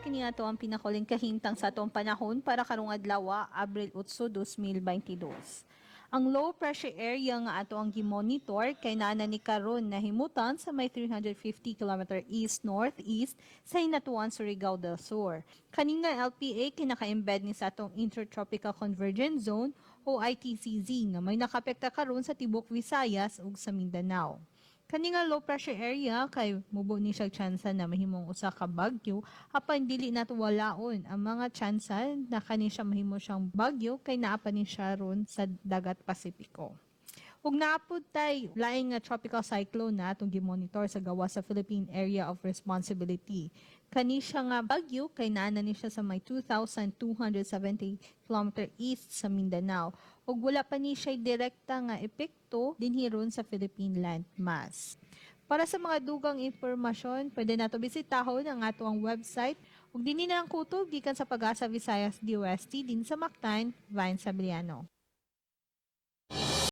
Kini ato ang pinakahuling kahimtang sa atong panahon para karong adlaw, Abril 8, 2022. Ang low pressure area nga ato ang gimonitor kay naa na ni karon nahimutan sa may 350 km east northeast sa Hinatuan, Surigao del Sur. Kani nga LPA kay naka-embed ni sa atong Intertropical Convergence Zone o ITCZ nga may nakapekta karon sa tibok Visayas ug sa Mindanao. Kani nga low pressure area kay mubo ni siya tsansa na mahimong usa ka bagyo, apan dili nato walaon ang mga tsansa na kani siya mahimo siyang bagyo kay naa pa ni siya ron sa dagat Pasipiko. Ug naa pod tay laing nga tropical cyclone na atong gimonitor sa gawas sa Philippine Area of Responsibility. Kani siya nga bagyo kay naa na ni siya sa may 2,270 km east sa Mindanao ug wala pa ni siya direkta nga epekto dinhi ron sa Philippine land mass. Para sa mga dugang impormasyon, pwede nato bisitahon ang atoang website ug dinhi na lang kutob gikan sa Pag-asa Visayas DOST dinhi sa Mactan, Vine Sabiliano.